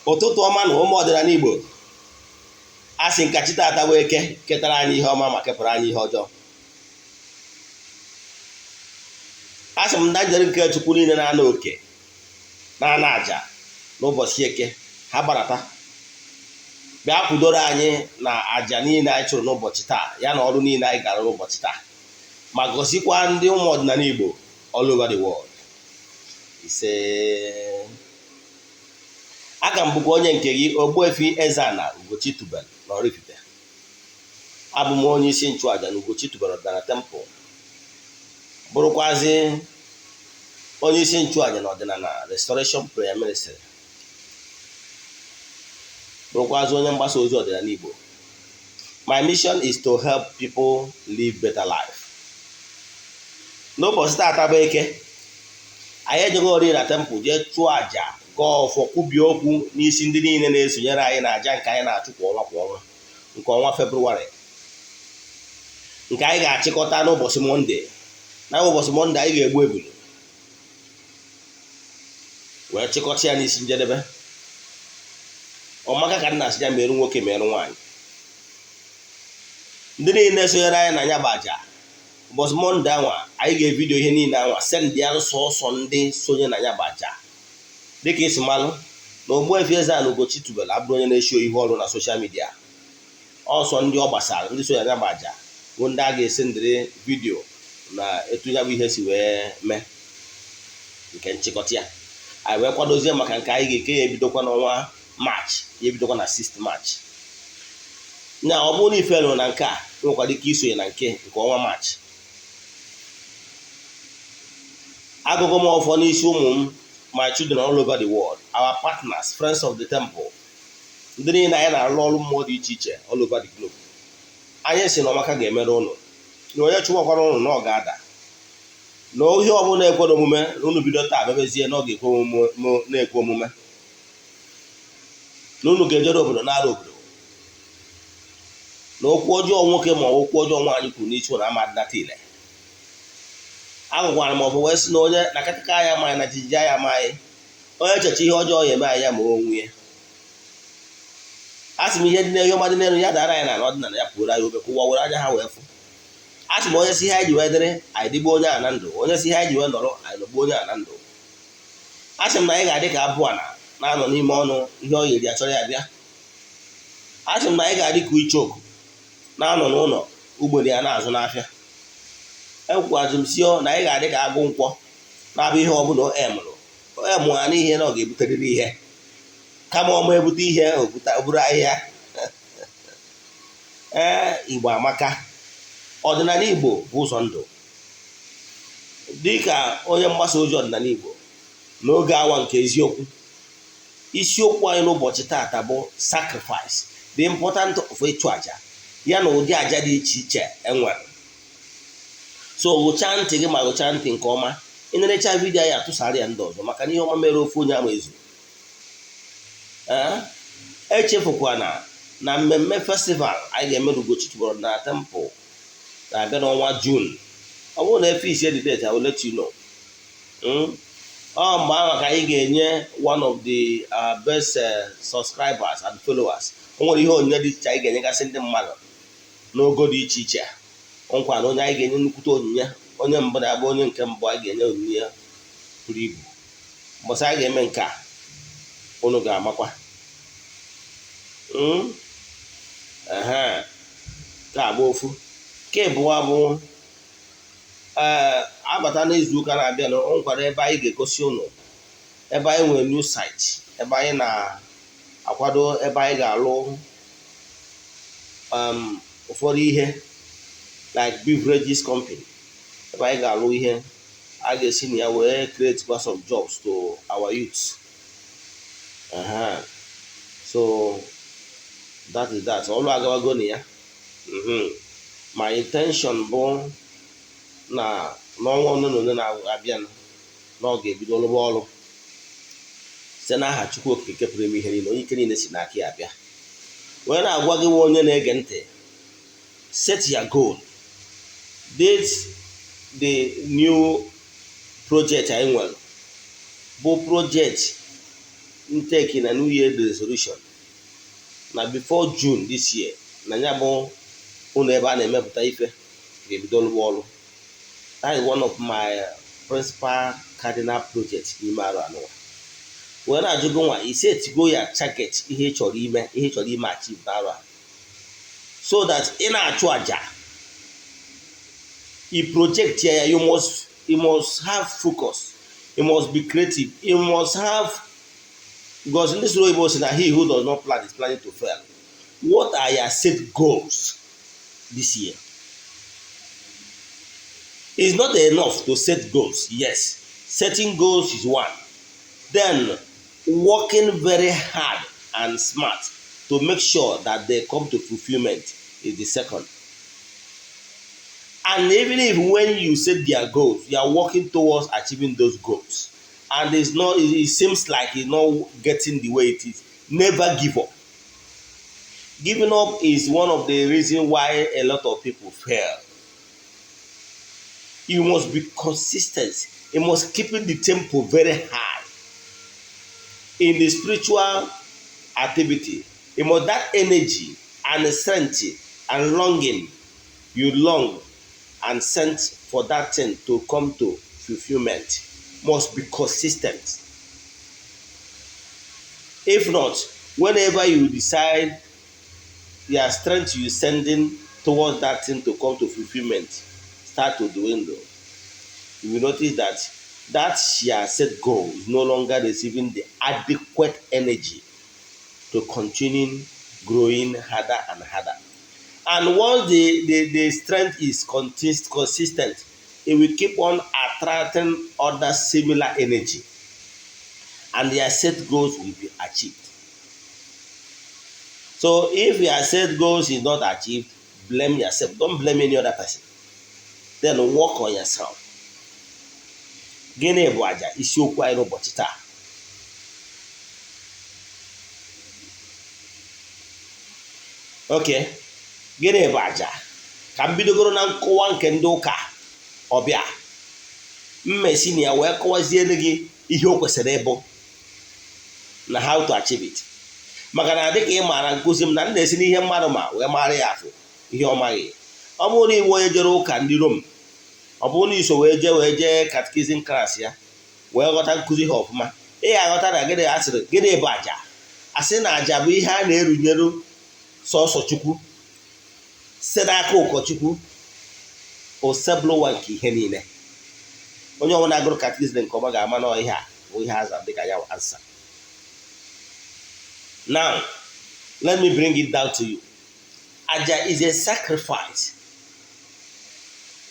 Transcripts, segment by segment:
Ụtụtụ ọma na ụmụ ọdịnala Igbo. A sị nka chi taata bụ Eke ketara anyị ihe ọma ma kepụrụ anyị ihe ọjọọ. A sị m ndị njere nke Chukwu niile na-ana oke na-ana aja n'ụbọchị Eke ha gbarata bịa kwudoro anyị na aja niile anyị chụrụ n'ụbọchị taa, ya na ọrụ niile anyị gara n'ụbọchị taa, ma gọzikwa ndị ụmụ ọdịnala Igbo all over the world. Ise. Aka m bụkwa onye nke gị, Ogbuefi Eze-Ana Ugochi tubelu na Oraifite. Abụ m onye isi nchụaja na Ugochi tubelu ọdịnala temple, bụrụkwazị onye isi nchụaja na ọdịnala Restoration Prayer Ministry, bụrụkwazị onye mgbasa ozi ọdịnala Igbo. My mission is to help people live better life. N'ụbọchị taata bụ Eke, anyị ejego ori na temple jee chụọ àjà, gọọ ọfọ, kwubie okwu n'isi ndị niile na-esonyere anyị na àjà nke anyị na-achụ kwa ọnwa kwa ọnwa, nke ọnwa Febrụwarị, nke anyị ga-achịkọta n'ụbọchị Mọnde. Na ụbọchị Mọnde anyị ga-egbu ebulu wee chịkọta ya n'isi njedebe. Ọmaka ka nna asị ya merụ nwoke merụ nwaanyị. Ndị niile sonyere anyị na ya bụ àjà, ụbọchị Mọnde anwa anyị ga-evideo ihe niile anwa, send ya sọsọ ndị sonye na ya bụ àjà. Dịka isi malụ na Ogbuefi Eze-Ana Ugochi tubelu abụrụ onye na-eshi ihe ọrụ na social media, ọsọ ndị ọ gbasara, ndị sonye na ya bụ àjà, bụ ndị a ga-esendịrị video na etu ya bụ ihe si wee mee nke nchịkọta ya. Anyị wee kwadozie maka nke anyị ga-eke ya ebidokwa n'ọnwa Maachị, ya ebidokwa na 6 Maachị. Na ọ bụrụ na ife na nke a, nwekwara ike isonye na nke ọnwa Maachị. Agọgo m ọfọ n'isi ụmụ m, my children all over the world, our partners, friends of the temple, ndị niile anyị na-arụ ọrụ mmụọ dị iche iche all over the globe. Anyị sị na ọmaka ga-emere ụnụ, na onye chụwakwara ụnụ na ọ ga-ada, na ihe ọbụla ekwere omume na unu bido taa mebezie na ọ ga-ekwe na-ekwe omume, na unu ga-ejere obodo nara obodo, na okwu ọjọọ nwoke ma ọ okwu ọjọọ nwaanyị kwuru n'isi ụnụ ama adịnata ile. Agụkwara m ọfọ wee sị na onye na akakaka ya amaghị na jijiji ya amaghị onye echeche ihe ọjọọ ya eme anyị ya ma onwe ya. A sị m ihe dị n'elu ọma dị n'elu ya dara anyị n'ala, ọdịnala ya pụrụ anyị obe ka ụwa were anya ha wee fụ. A sị m onye si ihe anyị ji wee dịrị anyị dịgbo onye a na ndụ, onye si ihe anyị ji wee nọrọ anyị nọgbuo onye a na ndụ. A sị m na anyị ga-adị ka abụ a na-anọ n'ime ọnụ ihe ọ yiri achọrọ ya bịa. A sị m na anyị ga-adị ka ichoku na-anọ n'ụlọ ugboro ya na-azụ n'afịa. Ekwukwazi m sio na anyị ga-adị ka agụ nkwọ na-abụ ihe ọbụla emụrụ emụ ha n'ihe na ọ ga-ebuterịrị ihe, kama ọma ebute ihe o buru ahịhịa. Ee, Igbo amaka. Ọdịnala Igbo bụ ụzọ ndụ. Dịka onye mgbasa ozi ọdịnala Igbo n'oge awa nke eziokwu, isiokwu anyị n'ụbọchị taata bụ sacrifice, the important of ịchụ àjà, ya na ụdị àjà dị iche iche enwere. So gụchaa ntị gị ma gụchaa ntị nke ọma. Ị nerecha video ya, atụsara ya ndị ọzọ, maka na ihe ọma mere ofu onye ama ezu. Ee, echefukwana na mmemme festival anyị ga-eme n'Ugochi tubelu na temple na-abịa n'ọnwa June. Ọ bụrụ na efe isi the date, I will let you know. Ọ mgbe ahụ ka anyị ga-enye one of the best subscribers and followers. O nwere ihe onyinye dị iche anyị ga-enyegasị ndị mmadụ n'ogo dị iche iche. Nkwa na onye anyị ga-enye nnukwute onyinye, onye mbụ na-abụ onye nke mbụ anyị ga-enye onyinye buru ibu. Mbọsị anyị ga-eme nke a, unu ga-amakwa. Ehe, nke a bụ ofu. Nke abụọ bụ, ee, abata n'izu ụka na-abịa na o nwekwara ebe anyị ga-egosi unu ebe anyị nwere new site, ebe anyị na-akwado, ebe anyị ga-alụ ụfọdụ ihe like beverages company, ebe anyị ga-alụ ihe a ga-esi na ya wee create some jobs to our youths. So that is that. Ọlụ agawago na ya. My intention bụ na n'ọnwa ole na ole na-abịa na ọ ga-ebido rụba ọrụ, site n'aha Chukwu Okike pụrụ ime ihe niile, onye ike niile si n'aka ya abịa. Wee na-agwa gị nwa onye na-ege ntị, set your goal. This the new project anyị nwere bụ project Nteki na New Year resolution na before June this year na ya bụ ụlọ ebe a na-emepụta ife ga-ebido rụwa ọrụ. That is one of my principal cardinal projects n'ime arụ anụwa. Wee na-ajụgo nwa isetigo ya target, ihe ị chọrọ ime, ihe ị chọrọ ime, achieve n'arụ a, so that ị na-achụ aja, i project ya. You must have focus, you must be creative, you must have, because ndị soro oyibo si na he who does not plan is planning to fail. What are your set goals this year? It's not enough to set goals. Yes, setting goals is one, then working very hard and smart to make sure that they come to fulfillment is the second. And even if when you set their goals, you are working towards achieving those goals, and it's not, it seems like it's not getting the way it is, never give up. Giving up is one of the reasons why a lot of people fail. You must be consistent. You must keep the tempo very high in the spiritual activity. You must, that energy and strength and longing you long and sent for that thing to come to fulfillment must be consistent. If not, whenever you decide, your strength you sending towards that thing to come to fulfillment start to dwindle. You will notice that that your set goal is no longer receiving the adequate energy to continue growing harder and harder. And once the strength is consistent, it will keep on attracting other similar energy, and their set goals will be achieved. So if your set goals is not achieved, blame yourself. Don't blame any other person. Then work on yourself. Gịnị bụ aja? Isiokwu anyị n'ụbọchị taa. Okay, gịnị bụ aja? Ka m bidogoro na nkọwa nke ndị ụka ọbịa mmesi na ya wee kọwaziere gị ihe o kwesịrị ịbụ na how to achieve it. Maka na dịka ị maara nkụzi m na m na-esi n'ihe mmadụ ma wee mara ya afụ ihe ọ maghị. Ọ bụrụ na iwu onye jere ụka ndị Rom, ọ bụrụ na iso wee jee catechism class ya wee ghọta nkụzi ha ọfụma, ị ga-aghọta na gịnị a sịrị, gịnị bụ aja. A sị na aja bụ ihe a na-erunyeru sọsọ Chukwu site n'aka ụkọchukwu, osebụlụwa nke ihe niile. Onye ọbụla gụrụ catechism nke ọma ga-ama na ihe a bụ ihe aza dịka ya answer. Now let me bring it down to you. Aja is a sacrifice.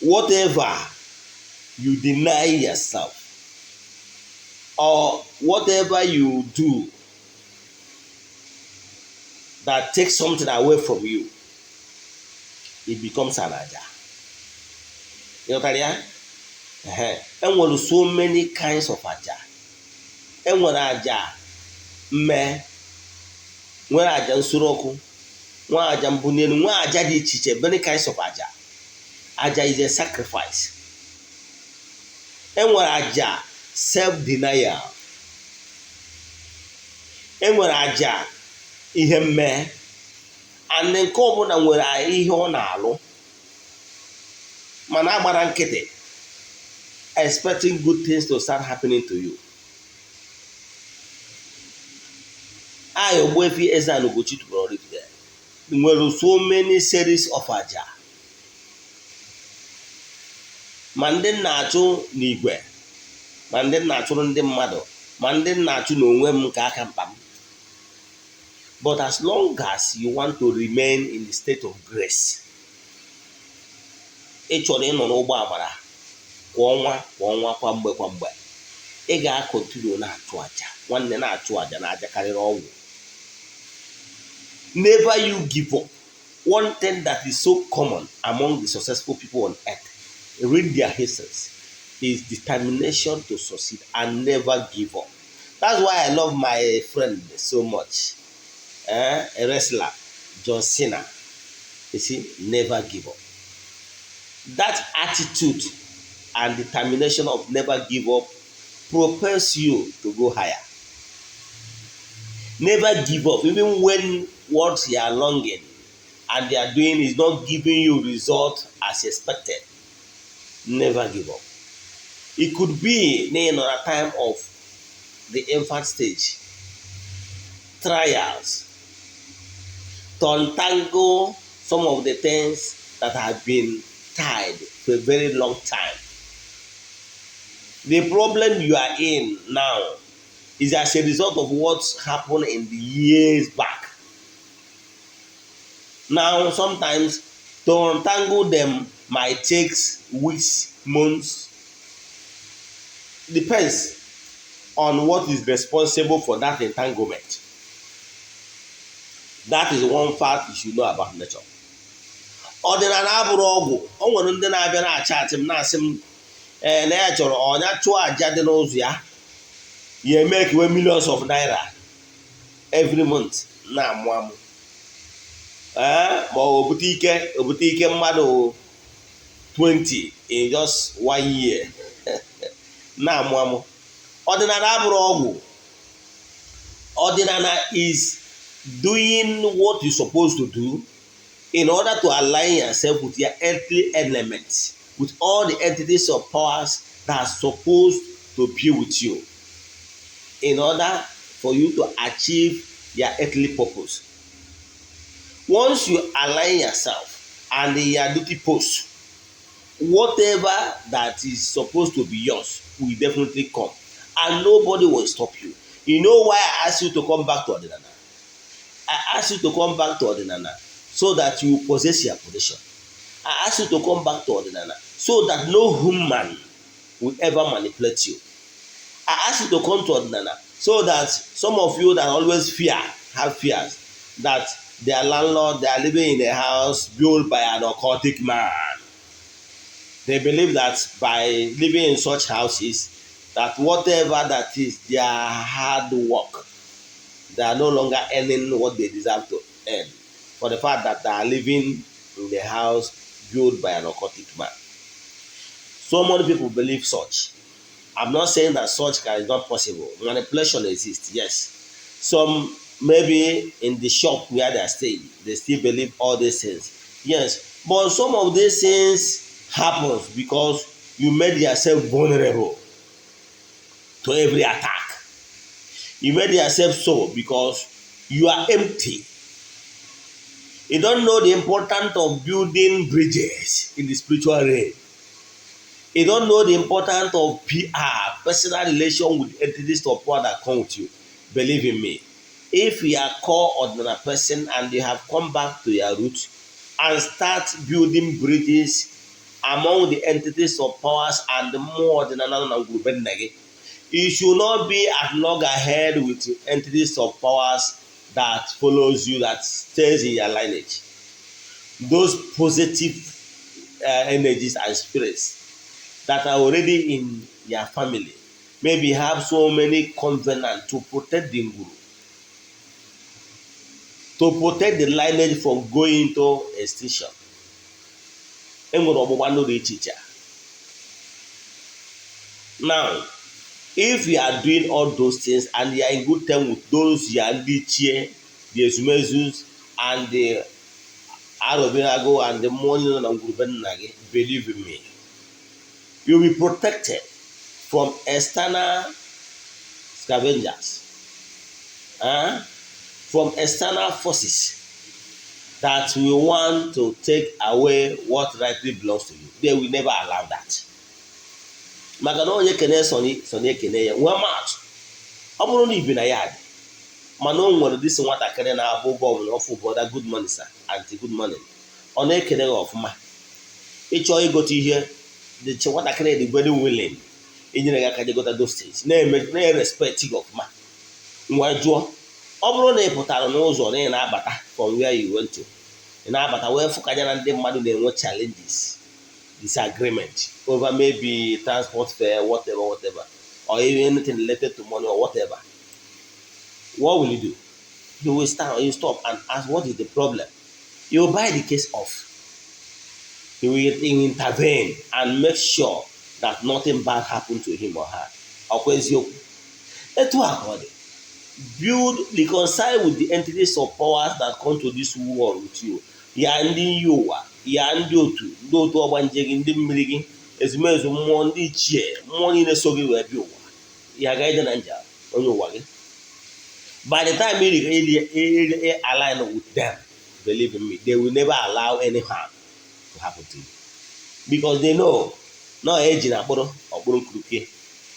Whatever you deny yourself or whatever you do that takes something away from you, it becomes an aja. Ịghọtara ya? Enwere so many kinds of aja. Enwere aja mme, nwere aja nsure ọkụ, nwee aja mbunye elu, nwee aja dị iche iche, many kinds of aja. Aja is a sacrifice. Enwere aja self denial, enwere aja ihe mme, and nke ọbụla nwere ihe ọ na-alụ. Mana agbara nkịtị expecting good things to start happening to you. I, Ogbuefi Eze-Ana Ugochi tubelu Oraifite, nwere so many series of aja, ma ndị na-achụ n'igwe, ma ndị na-achụrụ ndị mmadụ, ma ndị na-achụ n'onwe m nke aka mkpa m. But as long as you want to remain in the state of grace, ị chọrọ ịnọ n'ụgbọ amara kwa ọnwa kwa ọnwa, kwa mgbe kwa mgbe, ị ga-acontinue na-achụ aja. Nwanne, na-achụ aja na aja karịrị ọgwụ. Never you give up. One thing that is so common among the successful people on earth, read their histories, is determination to succeed and never give up. That's why I love my friend so much, a wrestler, John Cena. You see, never give up. That attitude and determination of never give up propels you to go higher. Never give up, even when what you are longing and they are doing is not giving you result as expected. Never give up. It could be na ị nọ na time of the infant stage, trials to untangle some of the things that have been tied for a very long time. The problem you are in now is as a result of what happened in the years back. Now, sometimes to untangle them might take weeks, months, depends on what is responsible for that entanglement. That is one fact you should know about nature. Ọdịnala abụrụ ọgwụ. O nwere ndị na-abịa na-acha atị m, na-asị m, ee, na ya chọrọ ọnya chụọ àjà dị n'ụzọ ya, ya eme ekiwe millions of naira every month, na-amụ amụ, ee, ma ọ bute ike, obute ike mmadụ 20 in just one year, na-amụ amụ. Ọdịnala abụrụ ọgwụ. Ọdịnala is doing what you supposed to do in order to align yourself with your earthly elements, with all the entities of powers that are supposed to be with you, in order for you to achieve your earthly purpose. Once you align yourself and your duty post, whatever that is supposed to be yours will definitely come, and nobody will stop you. You know why I ask you to come back to Ọdịnala? I ask you to come back to Ọdịnala so that you possess your position. I ask you to come back to Ọdịnala so that no human will ever manipulate you. I ask you to come to Ọdịnala so that some of you that always fear, have fears that their landlord, they are living in a house built by an occultic man. They believe that by living in such houses, that whatever that is their hard work, they are no longer earning what they deserve to earn for the fact that they are living in a house built by an occultic man. So many people believe such. I'm not saying that such is not possible. Manipulation exists, yes. Some maybe in the shop where they are staying, they still believe all these things. Yes, but some of these things happens because you made yourself vulnerable to every attack. You made yourself so because you are empty. You don't know the importance of building bridges in the spiritual realm. You don't know the importance of PR, personal relation with entities of power that come with you. Believe in me. If you are core ordinary person and you have come back to your roots and start building bridges among the entities of powers and the more ọdịnala na ngwurube nna gị, you should not be at loggerhead with entities of powers that follows you, that stays in your lineage. Those positive energies and spirits that are already in your family maybe have so many covenants to protect the ngwuru, to protect the lineage from going into extinction. Enwere ọgbụgba ndụ dị iche iche. Now, if you are doing all those things and you are in good term with those ya ndị ichie, the ezumezus and the arobinago and the mmụọ niile nọ na ngwurube nna gị, believe in me, you will be protected from external scavengers, from external forces that will want to take away what rightly belongs to you. They will never allow that. Maka na onye kene sọni ekene ya nwee maatụ. Ọ bụrụ na ibi na ya dị, mana o nwere dịsị nwatakịrị na-abụ ụgwọ ọbụla ọfụ, "Brother, good morning. Sir, aunty, good morning," ọ na-ekene gị ọfụma, ịchọọ igote ihe, the nwatakịrị dị very willing inyere gị aka je gota those things, na-eme na-respect gị ọfụma. Ngwa, jụọ, ọ bụrụ na ị pụtara n'ụzọ na ị na-abata from where you went to, ị na-abata wee fụ ka ya na ndị mmadụ na-enwe challenges, disagreement over maybe transport fare, whatever, whatever, or even anything related to money or whatever, what will you do? You will stand, you stop and ask, "What is the problem?" You will buy the case off. You will intervene and make sure that nothing bad happen to him or her. Ọkwa eziokwu? Etu a ka ọ dị. Build, reconcile with the entities of powers that come to this world with you. Ya ndị iyi ụwa ya, ndị otu ọgbanje gị, ndị mmiri gị, ezumezu mmụọ, ndị ichie mmụọ niile so gị wee bịa ụwa ya, ga na nja onye ụwa gị. By the time you align with them, believe in me, they will never allow any harm to happen to you, because they know na eji na akpụrụ ọkpụrụ nkurukie,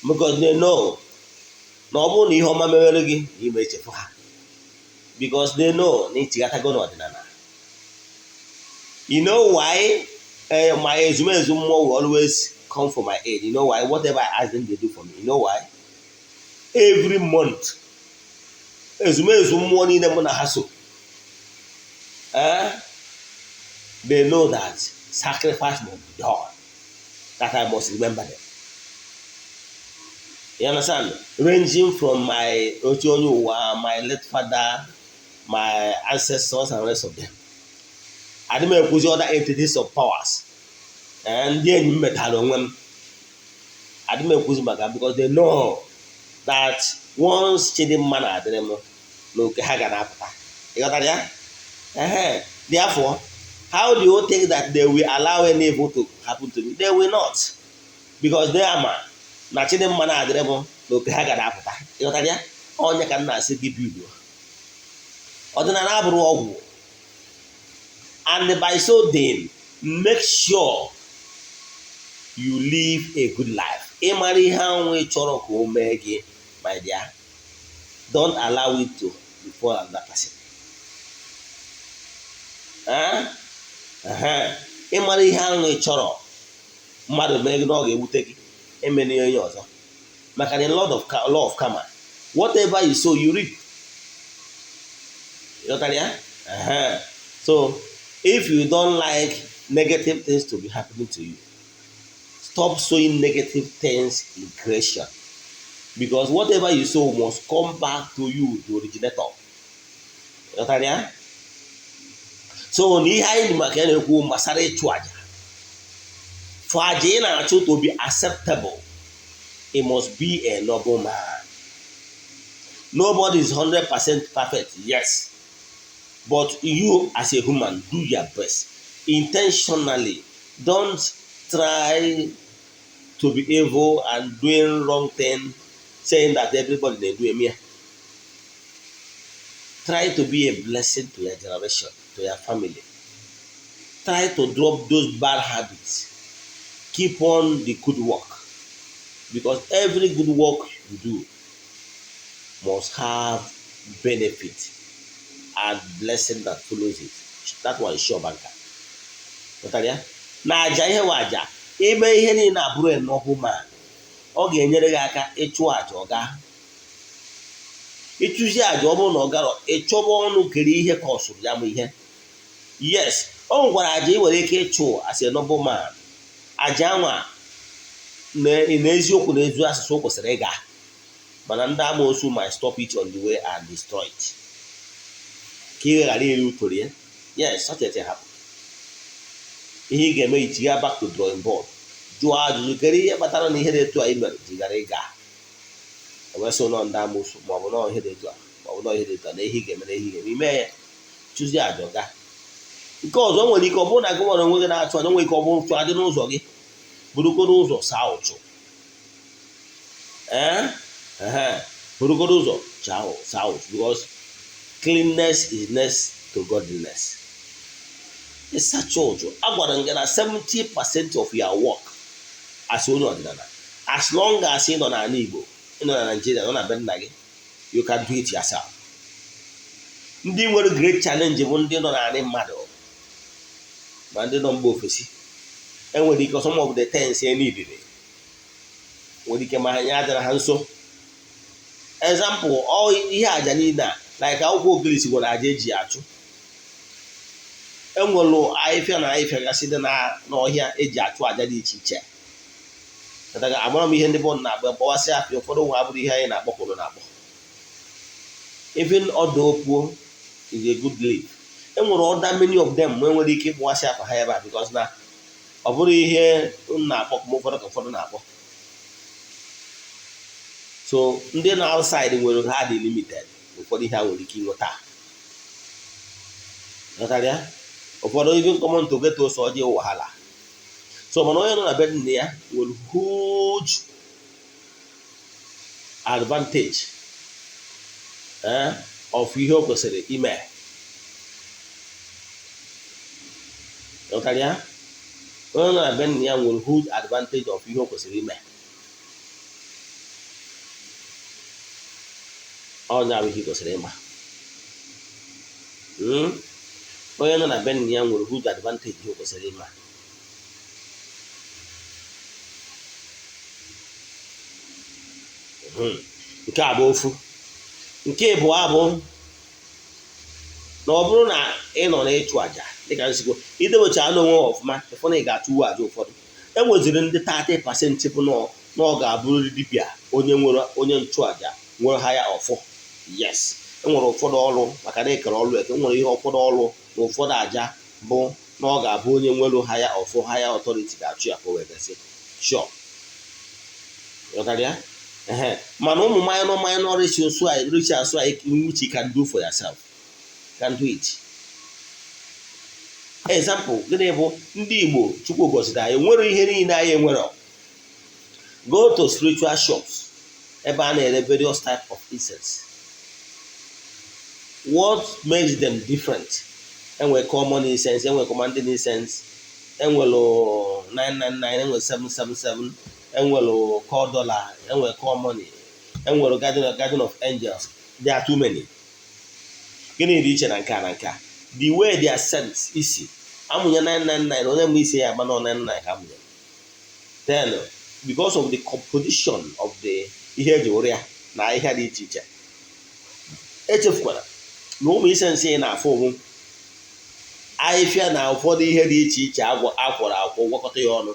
because they know na ọ bụrụ na ihe ọma mewere gị na ime echefu ha, because they know na ichighatago n'ọdịnala. You know why my ezumezu mmụọ will always come for my aid? You know why? Whatever I ask them, they do for me. You know why? Every month, ezumezu mmụọ niile mụ na ha so, they know that sacrifice must be done, that I must remember them. You understand? Ranging from my otu onye ụwa, my late father, my ancestors and rest of them. Adị m ekwuzi other entities of powers, ndị enyi m metara onwe m, adị m ekwuzi maka, because they know that once Chidimma na-adịrị m na oke ha ga na-apụta. Ịghọtara ya? Ehe. Therefore, how do you think that they will allow any evil to happen to me? They will not, because they ama na Chidimma na-adịrị m na oke ha ga na-apụta. Ịghọtara ya? Onye ka m na-asị gị, bido ọdịnala abụrụ ọgwụ, and by so doing, make sure you live a good life. Ịmara ihe anwụ ị chọrọ ka o mee gị, my dear, don't allow it to befall another person. Eh? Ehe. Ịmara ihe ahụ ị chọrọ mmadụ mee gị na ọ ga-ewute gị, emena ya onye ọzọ, maka the law of karma: whatever you sow, you reap. Ịghọtara ya? Ehe. So if you don't like negative things to be happening to you, stop sowing negative things in creation, because whatever you sow must come back to you, the originator. Ịghọtara ya? So na ihe anyị maka ya na-ekwu gbasara ịchụ àjà, for àjà ị na-achụ to be acceptable, it must be a noble man. Nobody is 100% perfect, yes, but you as a human, do your best intentionally. Don't try to be evil and doing wrong thing, saying that everybody dey do eme. Try to be a blessing to your generation, to your family. Try to drop those bad habits, keep on the good work, because every good work you do must have benefit and blessing that follows it. That one is sure banker. Ghọtara ya? Na aja, ihe nwe aja ime ihe niile abụrụ a noble man, ọ ga-enyere gị aka ịchụ aja ọ gaa. Ịchụzi aja, ọ bụrụ na ọ garọ, ịchọba ọnụ kere ihe ka ọ sụrụ ya bụ ihe. Yes, o nwekwara aja ị nwere ike ịchụ as a noble man, aja anwa na eziokwu na ezu asụsụ kwesịrị ịga, mana ndị amoosu might stop it on the way and destroy it ka ị ghara iri utoro ya. Yes, such a thing happen. Ihe ị ga-eme, ichiga back to drawing board, jụọ ajụjụ kere ihe kpatara na ihe dị etu a ị mere jigara ịga, ewesị nọ ndị amoosu, maọbụ nọọ ihe dị etu a, maọbụ nọọ ihe dị etu a, na ihe ị ga-eme na ihe ị ga-eme ime ya, chụzie aja ga. Nke ọzọ nwere ike ọ bụrụ na gị nwere onwe gị na-achụ aja, nwere ike ọ bụrụ chụ adị n'ụzọ gị, burugoro ụzọ saa ụchụ. Ee, burugoro ụzọ saa ụchụ, because cleanness is next to godliness. Ịsacha ụchụ, a gwara m gị na 70% of your work as onye ọdịnala, as long as ị nọ n'ala Igbo, ị nọ na Nigeria, nọ na be nna gị, you can do it yourself. Ndị nwere great challenge bụ ndị nọ n'ala mmadụ, ma ndị nọ mba ofesi. Enwere ike some of the things e nidiri nwere ike ma ya adịra ha nso. Example, ọ ihe aja niile a, like akwụkwọ ogirisi nwere aja eji achụ, enwere ahịfịa na ahịfịa gasị dị n'ọhịa eji achụ aja dị iche iche. Amara m ihe ndị bọọdụ na-akpọ mkpọwasị afịa ụfọdụ nwa abụrụ ihe anyị na-akpọ kwụrụ na-akpọ. Even ọdụ opuo is a good leaf. Enwere other many of them ma enwere ike ịkpọwasị afa ha ebe a, because na ọ bụrụ ihe m na-akpọ ma ụfọdụ ka ụfọdụ na-akpọ. So ndị nọ outside nwere, ha dị limited. Ụfọdụ ihe ha nwere ike ịnweta, ghọtara ya? Ụfọdụ even common to get ose ọjị, wahala. So mana onye nọ na be nne ya nwere huge advantage of ihe o kwesịrị ime, ghọtara ya? Onye nọ na be nne ya nwere huge advantage of ihe o kwesịrị ime. Onye ahụ ihe kwesịrị ịma. Onye nọ na be nne ya nwere huge advantage ihe o kwesịrị ịma. Nke a bụ ofu. Nke ịbụọ bụ na ọ bụrụ na ị nọ n'ịchụ àjà, dịka nsikwo idewecha n'onwe ọfụma, ịfụ na ị ga-achụwu àjà. Ụfọdụ enweziri ndị 30% bụ na ọ ga-abụrịrị dibịa, onye nwere, onye nchụàjà nwere ha ya ọfọ. Yes, enwere ụfọdụ ọrụ, maka na ekere ọrụ eke. Nwere ihe ụfọdụ ọrụ na ụfọdụ àjà bụ na ọ ga-abụ onye nwere ha ya ọfọ, ha ya authority ga-achụ ya ka o wee gasị. Sure, ghọtara ya? Ehe, mana ụmụ minor minor rituals which you can do for yourself, can do it. Example, gịnị bụ ndị Igbo Chukwu gọziri anyị nwere ihe niile anyị nwere. Go to spiritual shops ebe a na-ere various type of incense. What makes them different? Enwere common incense, enwere commanding incense, enwere 999, enwere 777, enwere core dollar, enwere core money, enwere garden of angels. There are too many. Gịnị dị iche na nke a na nke a? The way their scent isi amụnye 999, onye mụ isi ya agba na 999 ka amụnye. Then because of the composition of the ihe eji were ya na ahịhịa dị iche iche. Echefukwara na ụmụ incense ị na-afụ ụmụ ahịhịa na ụfọdụ ihe dị iche iche akwọrọ akwọ, gwakọta ya ọnụ,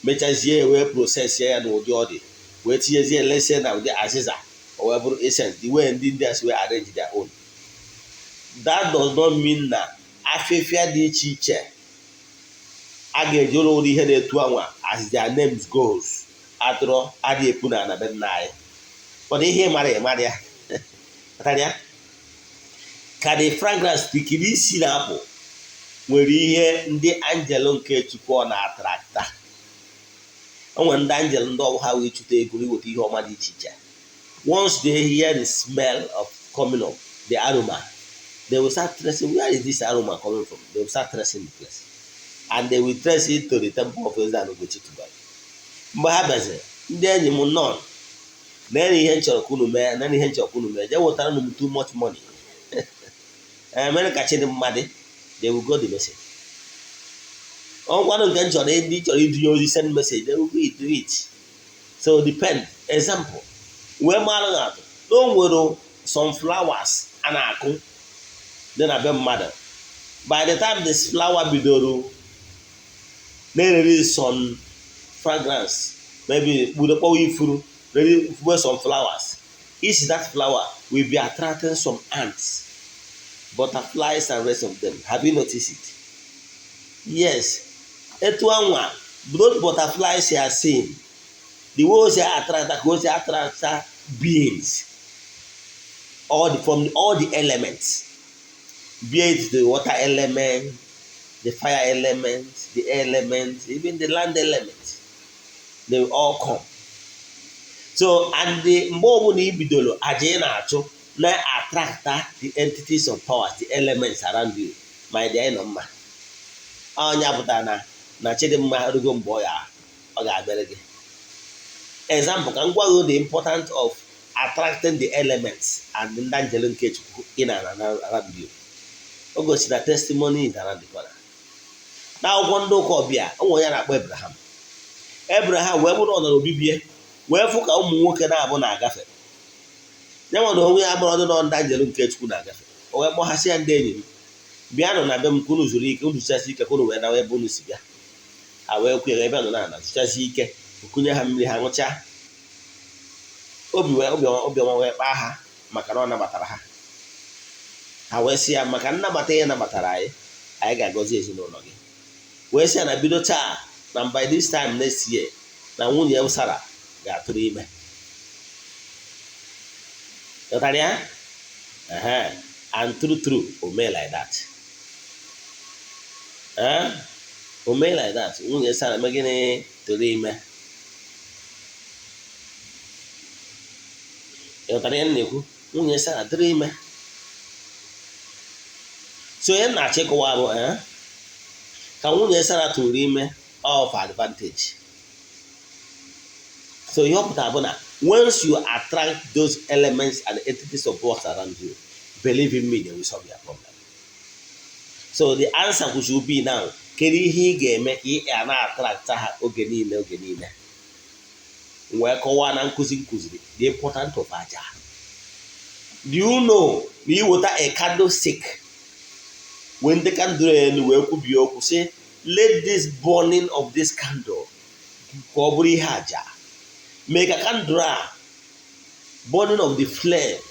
mechazie, wee process ya n'ụdị ọ dị, wee tinyezie lesie na ụdị azịza, o wee bụrụ incense. The way ndị India si wee arrange their own, that does not mean na afịfịa dị iche iche a ga-eji ụlọ ụdị ihe na-etu anwa as their names goes adịrọ adị epu na ana be nna anyị. Mana ihe mara ịmara ya, kpatara ya ka the fragrance tikiri isi na-apụ nwere ihe ndị angel nke Chukwu ọ na-attracta. O nwere ndị angel, ndị ọbụ ha wee chụta ego, iweta ihe ọma dị iche iche. Once they hear the smell of coming up, the aroma, they will start tracing where is this aroma coming from. They will start tracing the place and they will trace it to the temple of Eze-Ana Ugochi Tubelu. Mgbe ha bịaziri, "Ndị enyi m nọ, na ihe m chọrọ ka unu mee, na ihe m chọrọ ka unu mee, jee wetara m too much money, mere ka chi dị mmadụ," they will go the message. Ọkwanụ nke m chọrọ, ndị chọrọ idunye ozi, send message, they will go do it. So depend. Example wee mara na atụ na o nwere some flowers a na-akụ dị na be mmadụ. By the time this flower bidoro na-ereri some fragrance, maybe kpụrụ kpọwa ifuru, ready some flowers, each that flower will be attracting some ants, butterflies and rest of them. Have you noticed it? Yes, etu anwa those butterflies you are seeing, the way o si attract, ka o si attract beings all the, from all the elements, be it the water element, the fire element, the air element, even the land element, they will all come. So and the mgbe ọbụla i bidoro aja ị na-achụ na-attract the entities of powers, the elements around you, ma dị anyị nọ mma. Ọnya pụtara na Chidimma rugo mgbe ọ ya ọ ga-abịara gị. Example, ka m gwa gị the importance of attracting the elements and ndị angel nke Chukwu in and around you. O gosi na testimony is around the corner. N'akwụkwọ ndị ụka ọbịa, o nwere ya na-akpọ Abraham. Abraham wee bụrụ ọnọrọ obibie wee fụ ka ụmụ nwoke na-abụ na-agafe. Ya nwere onwe ya gbara ọdụ nọ, ndị angel nke Chukwu na-agafe. O wee kpọghasị ya, "Ndị enyi m, bịanụ na be m ka unu zuru ike, unu zụchasị ike, ka unu wee nawa ebe unu si bịa." Ha wee kwe ebe nọ na zụchasị ike, okunye ha mmiri, ha ṅụchaa. Obi wee obiọma wee kpaa ha maka na ọ nabatara ha. Ha wee sị ya, "Maka nnabata ya nabatara anyị, anyị ga-agọzi ezinụlọ gị." Wee sị ya na bido taa, na by this time next year, na nwunye ya Sara ga-atụrụ ime. Ghọtara ya? Ehe. And true true, o mee like that. Ee, o mee like that. Nwunye Sara mee gịnị? Tụrụ ime. Ịghọtara ihe m na-ekwu? Nwunye Sara tụrụ ime. So ihe m na-achọ ịkọwa bụ, ka nwunye Sara tụrụ ime of advantage. So ihe ọ pụtara bụ na once you attract those elements and entities of works around you, believe in me, they will solve your problem. So the answer should be now, kedu ihe ị ga-eme ka ị ga na-attract ha oge niile, oge niile? Wee kọwaa na nkụzi nkụziri the importance of aja. Do you know na iweta a candlestick, wee ndị candle elu wee kwubie okwu sị, "Let this burning of this candle," ka ọ bụrụ ihe aja, mee ka candle a, burning of the flame,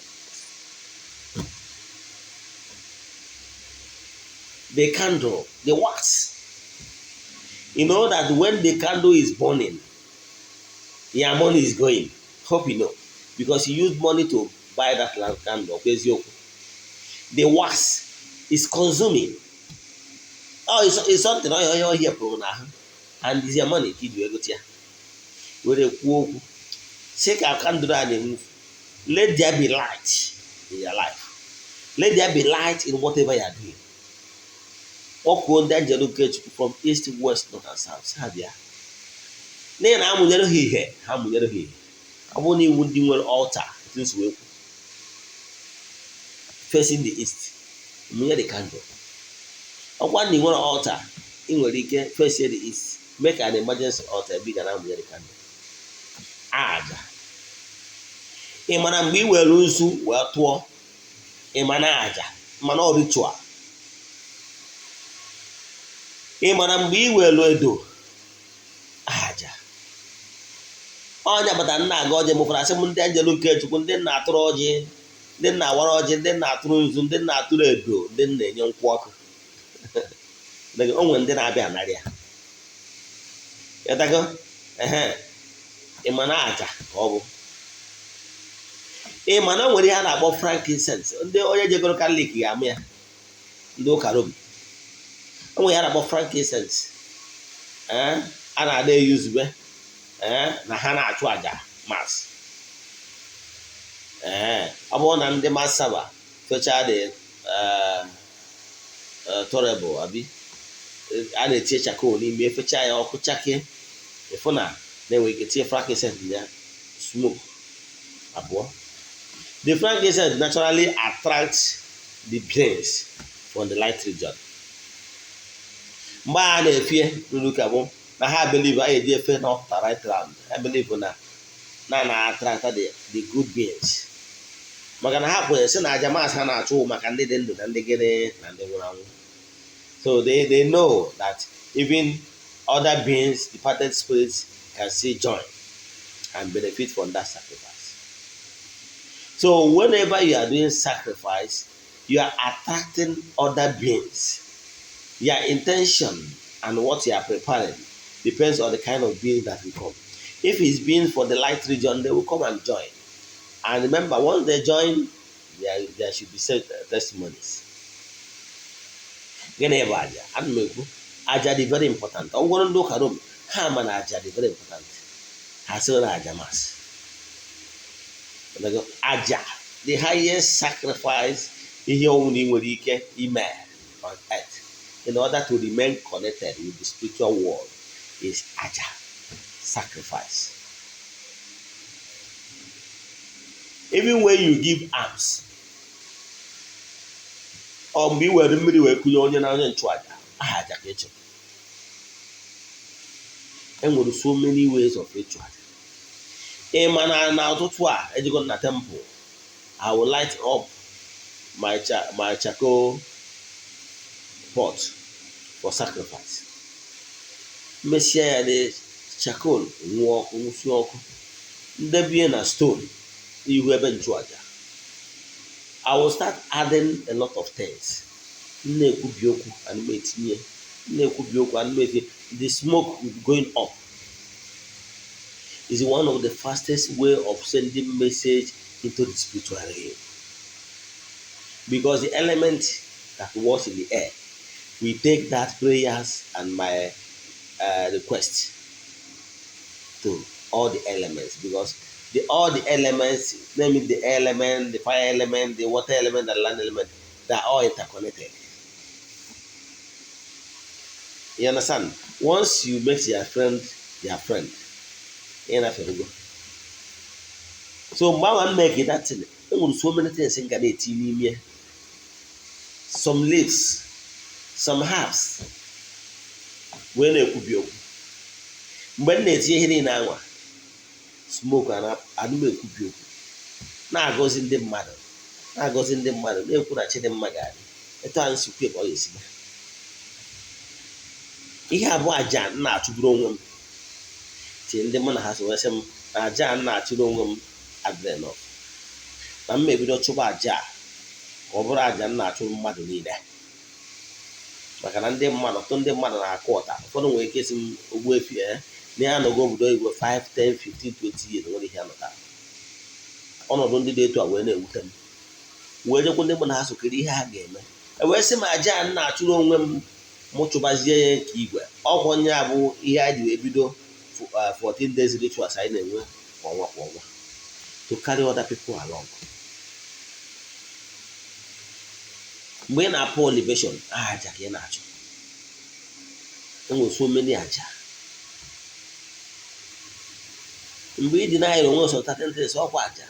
the candle, the wax. You know that when the candle is burning, your money is going. Hope you know. Because you use money to buy that candle. Eziokwu. The wax is consuming. Oh, it's something oh, here pụrụ n'ahụ. And it's your money ka iji wee gote ya. Were kwuo okwu. Sị ka candle a na-enwu. Let there be light in your life. Let there be light in whatever you are doing. Kpọkuo ndị angel nke Chukwu from east, west, north and south, ha bịa n'ihi na amụnyere ha ihe, ha mụnyere ha ihe. Ọ bụrụ na iwu ndị nwere altar, etu nsi wee kwu, facing the east, mụnye the candle. Ọkwa na ị nwere altar, ị nwere ike face the east, make an emergency altar ebe ị ga na-amụnye the candle. Aja, ị mana mgbe ị were nzu wee tụọ, ị mana aja, mana ọ ritual. Ị mara mgbe ị were edo, aja. Ọnya kpatara nna aga ọjị mụfara, asị m ndị anjelu nke Chukwu, ndị nna atụrụ ọjị, ndị nna awara ọjị, ndị nna atụrụ nzu, ndị nna atụrụ edo, ndị nna enye nkwụ ọkụ. O nwere ndị na-abịa anarị ya. Ịtago? Ehe, ị ma na aja ka ọ bụ. Ị ma na o nwere ihe a na-akpọ frankincense? Ndị onye jegoro Katọlik ga-amụ ya, ndị ụka Rom. O nwere ihe a na-akpọ frankincense, ee, a na-ada eyuzube, ee, na ha na-achụ aja mass. Ee, ọ bụrụ na ndị mass server fechaa dị terrible abi, a na-etinye charcoal n'ime, efechaa ya, ọkụ chake, ịfụ na na-enwe ike tinye frankincense na ya, smoke abụọ. The frankincense naturally attracts the beings from the light region. Mgbe a na-efie n'ụlọ ụka bụ na ha believe a eji efe na ọpụta right round. Ha believe na attract the good beings, maka na ha kwenyere sị na aja mass ha na-achụ maka ndị dị ndụ na ndị gịnị na ndị nwụrụ anwụ. So they know that even other beings, departed spirits, can still join and benefit from that sacrifice. So whenever you are doing sacrifice, you are attracting other beings. Your intention and what you are preparing depends on the kind of being that will come. If it's being for the light region, they will come and join. And remember, once they join, there should be testimonies. Gịnị bụ aja? Ana m ekwu aja dị very important. Ọ gwụrụ ndị ụka Rom, ha ma na aja dị very important. Ha sị na aja mass, aja, the highest sacrifice, ihe ọnwụ na ị nwere ike ime on earth in order to remain connected with the spiritual world is aja, sacrifice. Even when you give alms, ọ mgbe ị were mmiri wee kụnye onye na onye nchụaja aha, aja ka ị chụrụ. Enwere so many ways of ịchụ aja. Ị ma na ụtụtụ a ejego na temple, I will light up my charcoal pot for sacrifice. Mesịa ya, dị charcoal nwụọ ọkụ, nwụsie ọkụ, ndebie na stone n'ihu ebe nchụaja. I will start adding a lot of things. M na-ekwubi okwu, ana m etinye. M na-ekwubi okwu, ana m etinye. The smoke will be going up. Is one of the fastest way of sending message into the spiritual realm, because the element that works in the air we take that prayers and my request to all the elements, because the all the elements, namely the air element, the fire element, the water element, the land element, they are all interconnected. You understand? Once you make your friend your friend, ị na-afere. So mgbe ahụ m make that thing, e nwere so many things m ga na-eti n'ime, some leaves, some herbs, wee na-ekwubi okwu. Mgbe m na-etinye ihe niile anwa, smoke, anụ m ekwubi okwu, na-agọzi ndị mmadụ, na-agọzi ndị mmadụ, na-ekwu na Chidimma ga-adị etu anyị si kwe ka ọ ga-esi mee. Ihe abụọ, aja m na-achụburu onwe m, tie ndị mụ na ha so wee sị m na aja m na-achụrụ onwe m adịrị enough, na m ebido chụba aja a ka ọ bụrụ aja m na-achụrụ mmadụ niile, maka na ndị mmadụ, ọtụtụ ndị mmadụ na-akụ ọta. Ụfọdụ nwere ike isi m, "Ogbuefi, ya na ya nọgo obodo oyibo 5, 10, 15, 20 years, nwere ihe anọtara." Ọnọdụ ndị dị etu a wee na-ewute m, wee jekwa ndị mụ na ha sokere ihe ha ga-eme, e wee sị m aja a m na-achụrụ onwe m, mụ chụbazie ya nke igwe. Ọgwụ onye a bụ ihe anyị ji wee bido 14 days rituals anyị na-enwe kwa ọnwa kwa ọnwa, to carry other people along. Mgbe ị na-apụ libation, aja ka ị na-achụ. Enwere so many aja. Mgbe ị dị n'ahịrị onwe so certain things, ọkwa aja.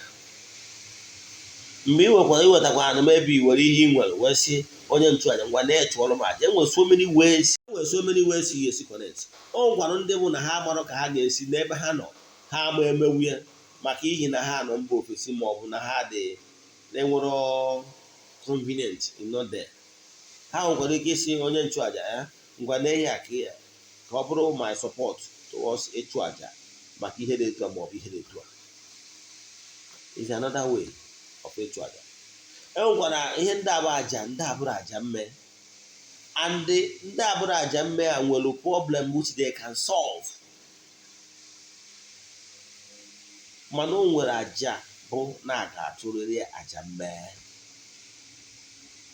Mgbe ị nwekwara iwetakwa anụ ebe i were ihe ị nwere wee sị onye nchụaja, "Ngwa, na-echụọrọ m aja." Enwere so many ways, enwere so many ways you esi connect. Ọ gwara ndị bụ na ha marọ ka ha ga-esi n'ebe ha nọ, ha ama emewu ya, maka ihi na ha nọ mba ofesi, ma ọ bụ na ha dị na-enwero convenient in not there. Ha nwekwara ike isi onye nchụaja ya, "Ngwa, na-eyi aka ya ka ọ bụrụ my support towards ịchụ aja maka ihe dị etu a ma ọ bụ ihe dị etu a," is another way of ịchụ aja. E nwekwara ihe ndị abụ aja, ndị abụrụ aja mme, and ndị abụrụ aja mme a nwere problem which they can solve. Mana o nwere aja bụ na a ga-achụrịrị aja mme.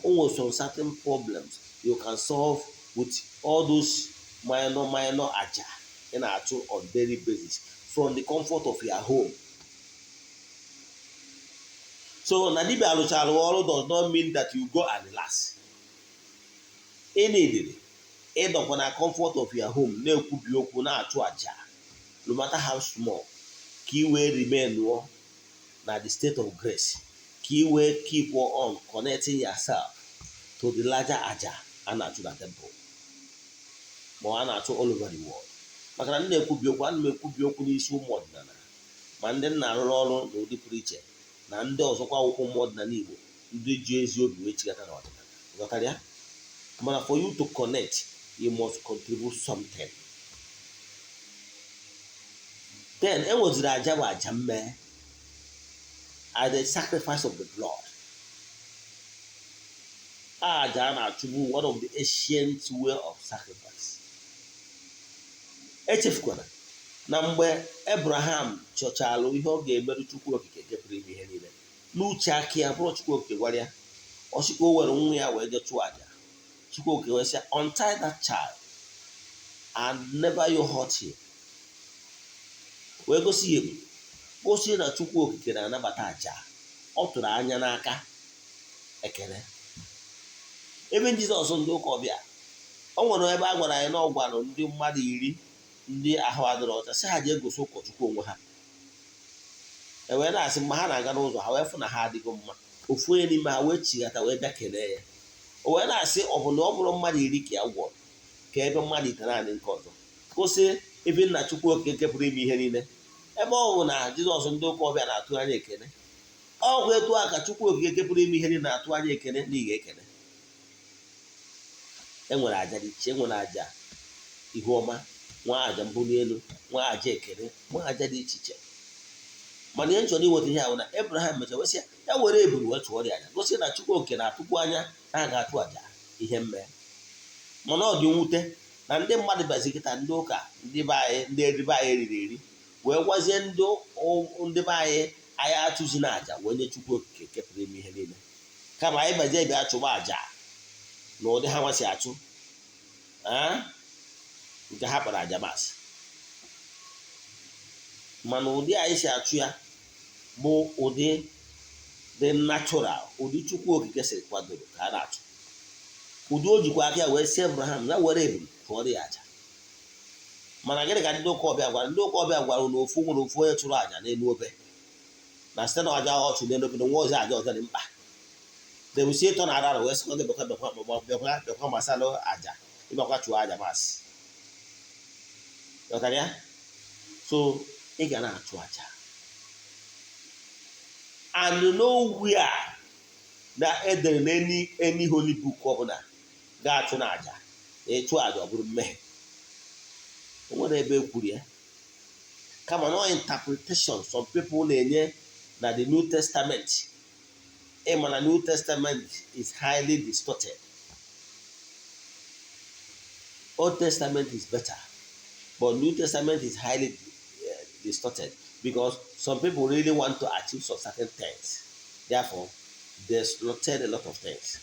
O nwere some certain problems you can solve with all those minor minor aja ị na-achụ on daily basis from the comfort of your home. So na dibịa alụchara ọrụ does not mean that you go and relax. Ị nidiri ịdọkwa na comfort of your home, na-ekwubi okwu, na-achụ aja, no matter how small, ka ị wee remain na the state of grace, ka ị wee keep on connecting yourself to the larger aja a na-achụ na temple ma a na-achụ all over the world. Maka na m na-ekwubi okwu, ana m ekwubi okwu n'isi ụmụ ọdịnala, ma ndị nna arụrụ ọrụ n'ụdị pụrụ iche, na ndị ọzọkwa akwụkwọ ụmụ ọdịnala Igbo, ndị ji ezi obi wee chigata n'ọdịnala. Ghọtara ya? Mana for you to connect, you must contribute something. Then e nweziri aja bụ aja mmee, at the sacrifice of the blood, aja a na-achụgbu, one of the ancient way of sacrifice. Echefukwana na mgbe Abraham chọchalụ ihe ọ ga-emerụ Chukwu Okike nke pụrụ ime ihe niile n'uche aka ya, bụrụ Chukwu Okike gwara ya, ọ sị ka o were nwa ya wee jee chụọ aja, Chukwu Okike wee sị, "Untie that child and never you hurt him." Wee gosi ya ebube, gosi na Chukwu Okike na-anabata aja ọ tụrụ anya n'aka ekele. Ebe Jizọs ndị ụka ọbịa, o nwere ebe a gwara anyị na ọ gwara ndị mmadụ 10 ndị ahụ adịrọ ọcha, sị ha jee gosi ụkọchukwu onwe ha. E wee na-asị, mgbe ha na-aga n'ụzọ, ha wee fụ na ha adịgo mma. Ofu onye n'ime ha wee chighata, wee bịa kelee ya. O wee na-asị, ọ bụ na ọ bụrụ mmadụ 10 ka ya gwọrọ, ka ebe mmadụ 9 nke ọzọ kwụsị ebe nna Chukwu Okike nke pụrụ ime ihe niile? Ebe ọ bụ na Jizọs ndị ụka ọbịa na-atụ anya ekele, ọ bụ etu a ka Chukwu Okike nke pụrụ ime ihe niile na-atụ anya ekele na ị ga-ekele. Enwere aja dị iche. Enwere aja ihu ọma, nwa aja mbuli elu, nwa aja ekele, nwa aja dị iche iche. Mana ihe m chọrọ iweta ihe ahụ na Abraham mechara wesị ya, ya were eburu wee chụọrọ ya aja, gosi na Chukwu Okike na-atụkwu anya na a ga-achụ aja ihe mme. Mana ọ dị mwute na ndị mmadụ bịazi kịta, ndị ụka, ndị be anyị, ndị eribe anyị eriri eri, wee gwazie ndị be anyị Anyị achụzi na àjà wee nye Chukwu Okike nke pụrụ ime ihe niile, kama anyị baje bịa chụba àjà na ụdị ha nwasị achụ nke ha kpọrọ àjà mass. Mana ụdị anyị si achụ ya bụ ụdị dị natural, ụdị Chukwu Okike siri kwadoro ka a na-achụ, ụdị o jikwa aka ya wee sị Abraham ya were ebulu chụọrọ ya àjà. Mana gịnị ka ndị ụka ọbịa gwara? Ndị ụka ọbịa gwara na ofu nwere ofu onye chụrụ àjà n'elu obe, na site na àjà ọ chụrụ n'elu obe na nwa ọzọ àjà ọzọ dị mkpa debụsi ịtọ na ara wee sịkwa gị bịakwa, bịakwa, bịakwa, bịakwa gbasalụ àjà, ịbịakwa chụọ àjà mass. Ghọtara ya? So ị ga na-achụ àjà, and nowhere na edere na any holy book ọbụla ga-achụ na àjà na ịchụ àjà ọ bụrụ mmehie. O nwere ebe e kwuru ya, kama na interpretation some people na-enye na the New Testament. Ịma na New Testament is highly distorted. Old Testament is better, but New Testament is highly distorted because some people really want to achieve some certain things. Therefore, they slaughtered a lot of things.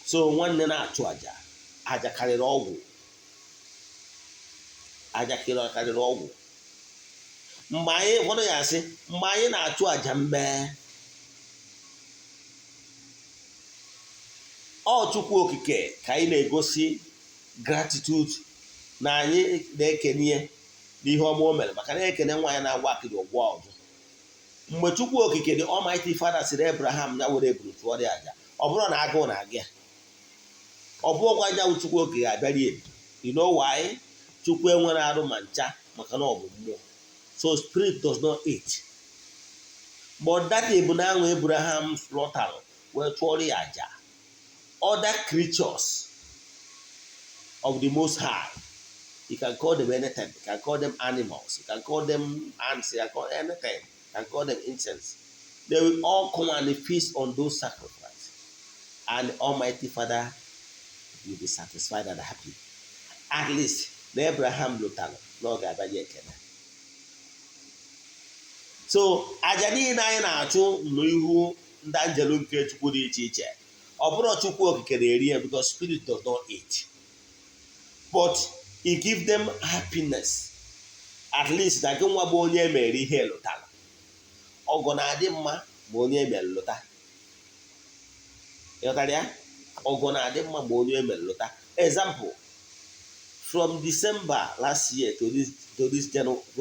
So nwanne, na-achụ àjà. Àjà karịrị ọgwụ. Àjà karịrị ọgwụ. Mgbe anyị, ụfọdụ ya asị, mgbe anyị na-achụ àjà mmee ọ, Chukwu Okike ka anyị na-egosi gratitude na anyị na-ekene ya n'ihe ọma o mere, maka na ekene nwaanyị na-agwa akịrị ọgwụ ọzọ. Mgbe Chukwu Okike, the Almighty Father, sịrị Abraham ya were eburu chụọrọ ya àjà, ọ bụrụ na agụụ na-aga ya, ọ bụghịkwa anyanwụ Chukwu Okike abịara ebi. You know why? Chukwu enwere arụ ma ncha, maka na ọ bụ mmụọ. So spirit does not eat. But that ebunu ahụ Abraham slaughtered wee chụọrọ ya àjà, other creatures of the Most High, you can call them anything, you can call them animals, you can call them ants, you can call anything, you can call them insects, they will all come and feast on those sacrifices, and the Almighty Father will be satisfied and happy, at least na Abraham lụtara na ọ ga-abịa ekele. So aja niile anyị na-achụ n'ihu ndị anjelu nke Chukwu dị iche iche, ọ bụrụ Chukwu Okike na-eri ya, because spirit does not eat, but it give them happiness, at least na gị nwa bụ onye emere ihe lụtara. Ọgọ na-adị mma ma onye emere lụta. Ịghọtara ya? Ọgọ na-adị mma ma onye emere lụta. Example, from December last year to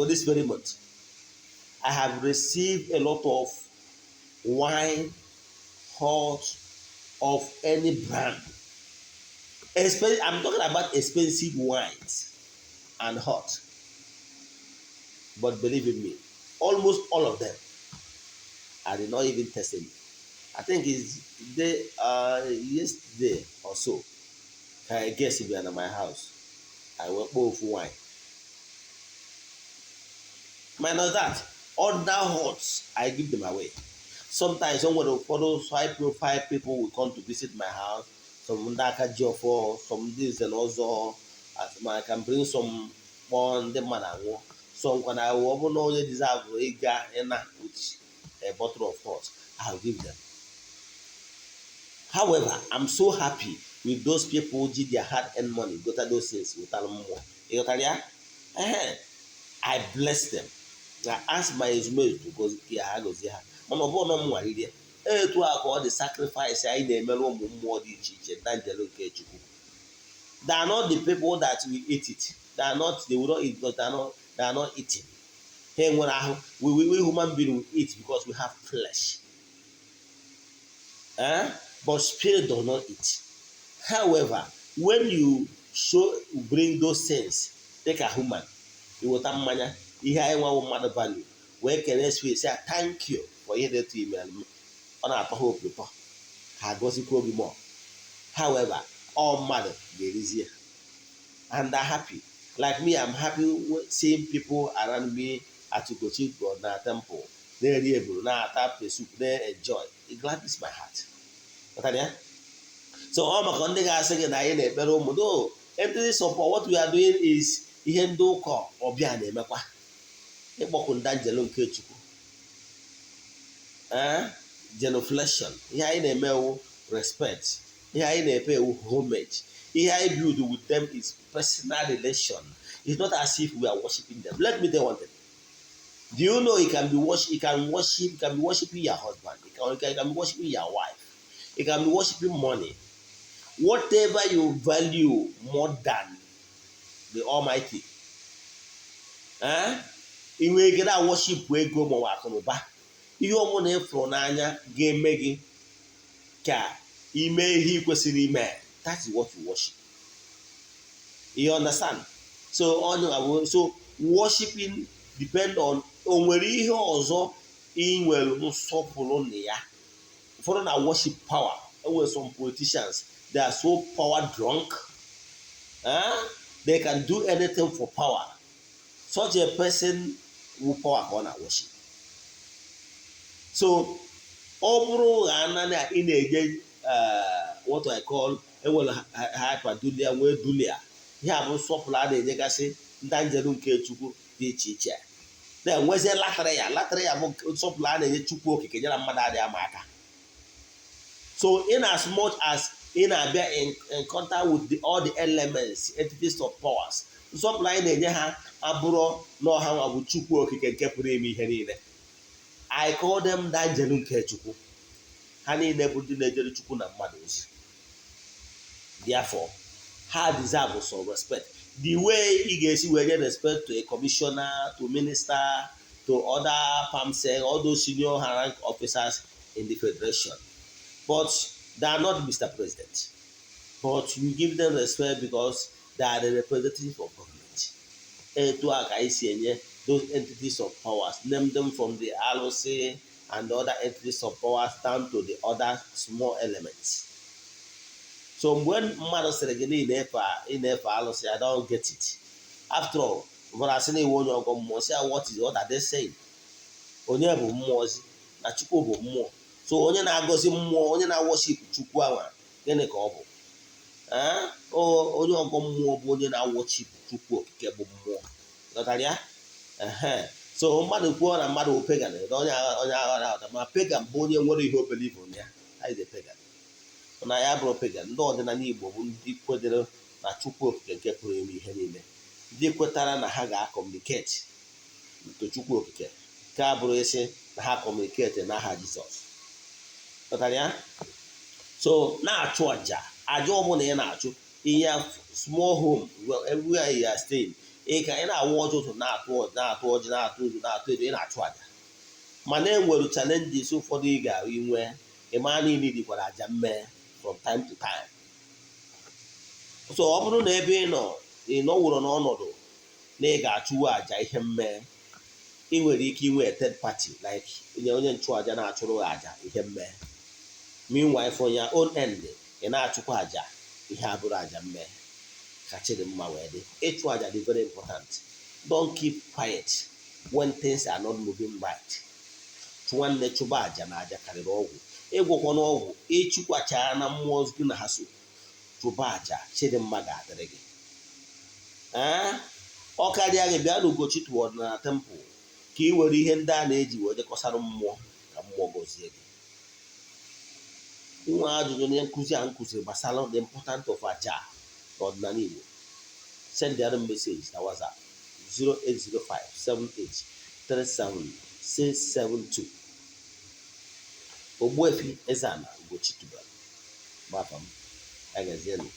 this very month, I have received a lot of wine, hot of any brand. I'm talking about expensive wines and hot. But believe in me, almost all of them, I did not even test any. I think it's day yesterday or so. I guess if you are in my house, I went both wine. Minus that, other hots, I give them away. Sometimes some of the photos, high profile people will come to visit my house. Some ndị aka ji ọfọ, some this and also, as I can bring some kpọọ ndị mmadụ anwụọ. So nkwa na ọ bụrụ na onye deserve ịga ịna with a bottle of hot, I'll give them. However, I'm so happy with those people ji their hard earned money gota those things without mmụọ. Ịghọtara ya? Ehe. I bless them. I ask my ezumezu to gozie ha, gozie ha. Mana ọ bụrụ na m nwariri ya. Etu a ka ọ dị sacrifice anyị na-emere ụmụ mmụọ dị iche iche na njelu nke Chukwu. They are not the people that will eat it. They are not, they will not eat because they are not eating. Ha enwere ahụ. We human being will eat because we have flesh. Eh? But spirit does not eat. However, when you show bring those things dịka human, iweta mmanya, ihe anyị nwawo mmadụ value, wee kelee spirit, sị thank you for ihe dị etu ime, ọ na-atọ ha obi ụtọ, ha gọzikwa obi more. However, all mmadụ ga-erizi ya and they're happy. Like me, I'm happy seeing people around me at Ugochi na temple na-eri eburu, na-ata pepper soup, na-enjoy. It gladdens my heart. Ghọtara ya? So ọ maka ndị ga-asị gị na anyị na-ekpere ụmụ no entity support, what we are doing is ihe ndị ụka ọbịa na-emekwa. Ịkpọku ndị anjelu nke Chukwu, ee, genuflection. Ihe anyị na-eme ewu respect, ihe anyị na-epe ewu homage. Ihe anyị build with them is personal relation. It's not as if we are worshiping them. Let me tell you one thing. Do you know you can worship, you can be worshiping your husband, you can be worshiping your wife, you can be worshiping money, whatever you value more than the Almighty? Eh? Ị nwere ike na worship ego ma ọ bụ akụnụba, ihe ọbụla ị fụrụ n'anya ga-eme gị ka ime ihe ị kwesịrị ime. That is what you worship. You understand? So onye so worshiping depend on o nwere ihe ọzọ ị nwere nsọpụrụ na ya. Ụfọdụ na worship power. Enwere some politicians, they are so power drunk, eh? They can do anything for power. Such a person wu power ka ọ na worship. So ọ bụrụ na ị na-eje what I call, enwere hyperdulia, nwee dulia. Ihe a bụ nsọpụrụ a na-enyegasị ndị anjelu nke Chukwu dị iche iche. Na-enwezie latria. Latria bụ nsọpụrụ a na-enye Chukwu Okike nyere mmadụ adịghị ama aka. So in as much as ị na-abịa in contact with all the elements, entities of powers, nsọpụrụ anyị na-enye ha abụrụ na ọha nwa bụ Chukwu Okike nke pụrụ ime ihe niile. I call them ndị anjelu nke Chukwu. Ha niile bụ ndị na-ejere Chukwu na mmadụ ozi. Therefore, ha deserve some respect. The way ị ga-esi wee nye respect to a commissioner, to minister, to other permsec, all those senior rank officers in the federation, but they are not Mr. President, but you give them respect because they are the representative of government. Etu a ka anyị si enye those entities of powers, name them from the alụsị and the other entities of powers down to the other small elements. So mgbe mmadụ sịrị gị na ị na-efe alụsị, I don't get it. After all, ụfọdụ asị na iwe onye ọgọ mmụọ, sị ya, what are they saying? Onye bụ mmụọ ozi na Chukwu bụ mmụọ. So onye na-agọzi mmụọ, onye na-worship Chukwu anwa, gịnị ka ọ bụ? Onye ọgọ mmụọ bụ onye na-worship Chukwu Okike bụ mmụọ. Ghọtara ya? So mmadụ kwuo na mmadụ bụ pagan, onye onye agha aghọta ma pagan bụ onye nwere ihe o believe na ya is a pagan. Na ya bụrụ pagan, ndị ọdịnala Igbo bụ ndị kwedere na Chukwu Okike nke pụrụ ime ihe niile, ndị kwetara na ha ga-acommunicate to Chukwu Okike, nke a bụrụ isi na ha communicate n'aha Jizọs. Ghọtara ya? So na-achụ àjà, àjà ọbụla ị na-achụ in your small home, everywhere you are staying, ị ka ị na-awụ ọjị ụtụ, na-atụ ọjị, na-atụ ụzụ, na-atụ edo, ị na-achụ àjà. Mana e nwere challenges ụfọdụ ị ga-inwe, ịma niile dịkwara àjà mmee from time to time. So ọ bụrụ na ebe ị nọ, ị nọwụrụ n'ọnọdụ na ị ga-achụwa àjà ihe mmee, ị nwere ike inwe third party, like onye nchụàjà na-achụrụ àjà ihe mmee. Meanwhile, for your own end, ị na-achụkwa àjà ihe abụrụ àjà mmee ka chidimma wee dị. Ịchụ àjà dị very important. Don't keep quiet when things are not moving right. Nwanne, chụba àjà na àjà karịrị ọgwụ. Ịgwọkwa n'ọgwụ, ịchụkwacha na mmụọ gị na ha so chụba àjà, chidimma ga-adịrị gị. Ee, ọ karịa gị, bịa n'Ugochi ọdịnala temple ka ị were ihe ndị a na-eji wee jekọsara mmụọ ka mmụọ gọzie gị. Inwe ajụjụ na nkụzi a nkụziri gbasara the important of aja n'ọdịnala Igbo, send the other message na WhatsApp 08057837672. Ogbuefi Eze-Ana Ugochi tubelu gbafa m. Agazienụ.